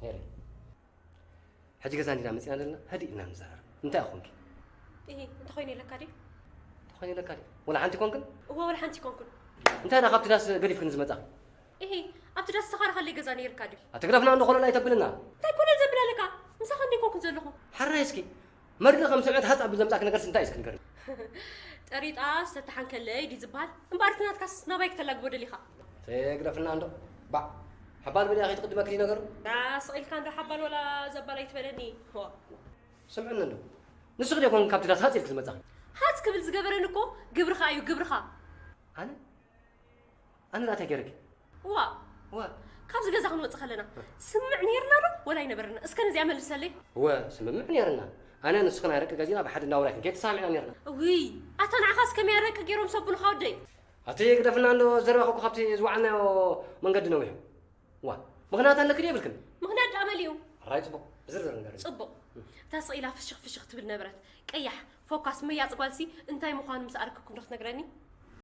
ሄሪ፣ ሕጂ ገዛ እንዲና መፂና ዘለና፣ ህድእ ኢልና ንዘራረብ። እንታይ ኣኾንኪ? እሂ፣ እንተ ኾይነ ኢለካ ድዩ? እንተ ኾይነ ኢለካ ድዩ? ወላ ሓንቲ ኮንክን? እወ፣ ወላ ሓንቲ ኮንኩን። እንታይ ዳ ካብቲ ዳስ ገዲፍክን ዝመጻ? እሂ፣ ኣብቲ ዳስ ተኻረኸለይ ገዛ ነይርካ ድዩ? ኣትግረፍና እንዶ ኮለል ኣይተብልና። እንታይ ኮለል ዘብላለካ? ምሳኻ እንደ ኮንኩን ዘለኹ። ሓራይ እስኪ፣ መርዶ ከም ስምዐት ሃጽ ኣብል ዘምጻክ ነገርስ እንታይ እስኪ ንገርኒ? ጠሪጣ ዝተተሓንከለይ ድዩ ዝበሃል? እምበኣር እቲ ናትካስ ናባይ ክተላግቦ ደሊኻ? ተግረፍና እንዶ። ባዕ፣ ሓባል በሊያ ከይትቕድመኪ ድዩ ነገሩ? ዳ ስቕ ኢልካ እንዶ ሓባል ወላ ዘባል ኣይትበለኒ። ዋ። ስምዕኒ እንዶ። ንስኺ ዶ ኮንኪ ካብቲ ዳስ ሃጽ ኢልኪ ዝመጻኺ? ሃጽ ክብል ዝገበረኒ እኮ ግብርኻ እዩ፣ ግብርኻ። ኣነ? ኣነ ደኣ እንታይ ገይረኪ? ዋ። ዋ። ካብዚ ገዛ ክንወጽእ ከለና ስምምዕ ነይርና ዶ ወላ ኣይነበረና? እስከ ነዚኣ መልሰለይ። እወ፣ ስምምዕ ነይርና። ኣነ ንስኽን ኣረቂ ገዚእና ብሓደ እናውራይክን ከይተሰማሚዕና ነይርና። እውይ፣ ኣታ ንዓኻስ ከመይ ኣረቂ ገይሮም ሰቡንኻ ወደይ? ኣቲ ግደፍና እንዶ ዘረባኹ እኮ ካብቲ ዝወዓልናዮ መንገዲ ነዊሑ። ዋ፣ ምኽንያት ኣለኪ ድዩ የብልክን? ምኽንያት ደኣ መሊኡ። ሕራይ ጽቡቕ፣ ብዝርዝር ንገርኒ። ጽቡቕ። እታ ስቕ ኢላ ፍሽኽ ፍሽኽ ትብል ነበረት። ቀያሕ፣ ፎካስ መያጽ ጓልሲ እንታይ ምዃኑ ምስ ኣረከብኩም ዶ ክትነግረኒ?